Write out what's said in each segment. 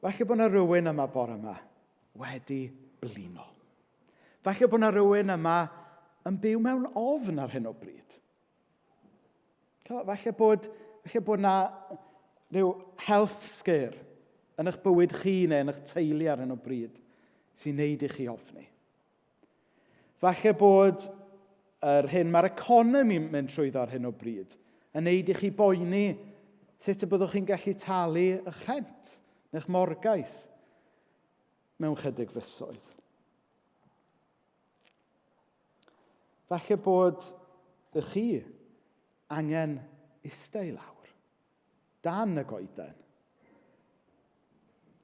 Falle bod yna rhywun yma bore yma wedi blino. Falle bod yna rhywun yma yn byw mewn ofn ar hyn o bryd. Falle bod, falle bod yna rhyw health scare yn eich bywyd chi neu yn eich teulu ar hyn o bryd sy'n neud i chi ofni. Falle bod yr hyn mae'r economi'n mynd trwyddo ar hyn o bryd yn neud i chi boeni sut y byddwch chi'n gallu talu eich rhent neu'ch morgais mewn chydig fisoedd. Falle bod y chi angen eistedd i lawr dan y goeden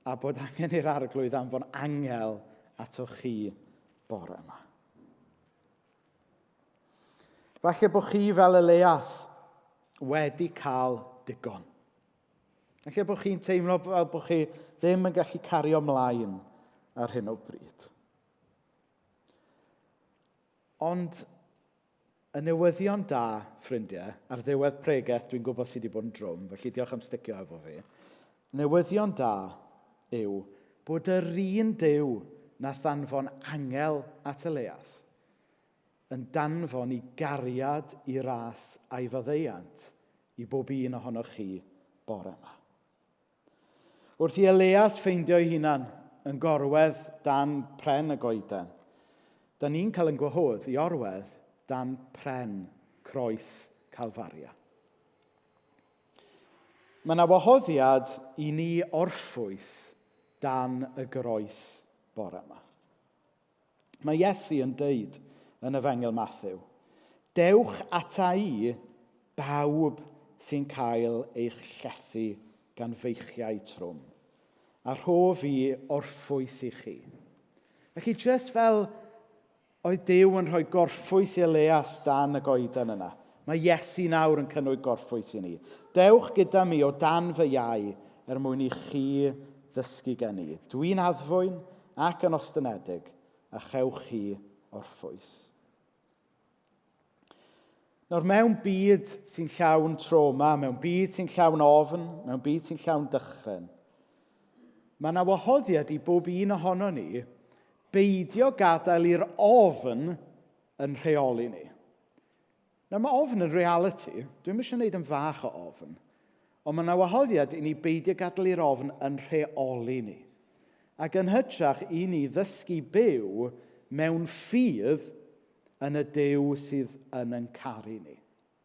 a bod angen i'r arglwydd anfon angel atoch chi bore yma. Falle bod chi fel Elias wedi cael digon. Falle bod chi'n teimlo fel bod chi ddim yn gallu cario mlaen ar hyn o bryd. Ond Y newyddion da, ffrindiau, ar ddiwedd pregeth dwi'n gwybod sydd wedi bod yn drwm, felly diolch am sticio efo fi. Newyddion da yw bod yr un Duw nath ddanfon angel at Elias yn danfon i gariad i ras a'i faddeuant i bob un ohonoch chi bore yma. Wrth i Elias ffeindio'i hunan yn gorwedd dan pren y goeden, da ni'n cael yn gwahodd i orwedd dan pren croes Calfaria. Mae yna wahoddiad i ni orffwys dan y groes bore yma. Mae Iesu yn deud yn Efengyl Mathew, Dewch ata i, bawb sy'n cael eich llethu gan feichiau trwm, a rho fi orffwys i chi. Felly, jyst fel oedd Duw yn rhoi gorffwys i Elias dan y goeden yna, mae Iesu nawr yn cynnwys gorffwys i ni. Dewch gyda mi o dan fy iau er mwyn i chi ddysgu gen i. Dwi'n addfwyn ac yn ostynedig, a chewch chi orffwys. Nawr, mewn byd sy'n llawn trauma, mewn byd sy'n llawn ofn, mewn byd sy'n llawn dychryn, mae yna wahoddiad i bob un ohono ni beidio gadael i'r ofn yn rheoli ni. Nawr, mae ofn yn realiti. Dwi'm eisiau gwneud yn fach o ofn. Ond mae yna wahoddiad i ni beidio gadael i'r ofn yn rheoli ni. Ac yn hytrach i ni ddysgu byw mewn ffydd yn y Duw sydd yn yn caru ni.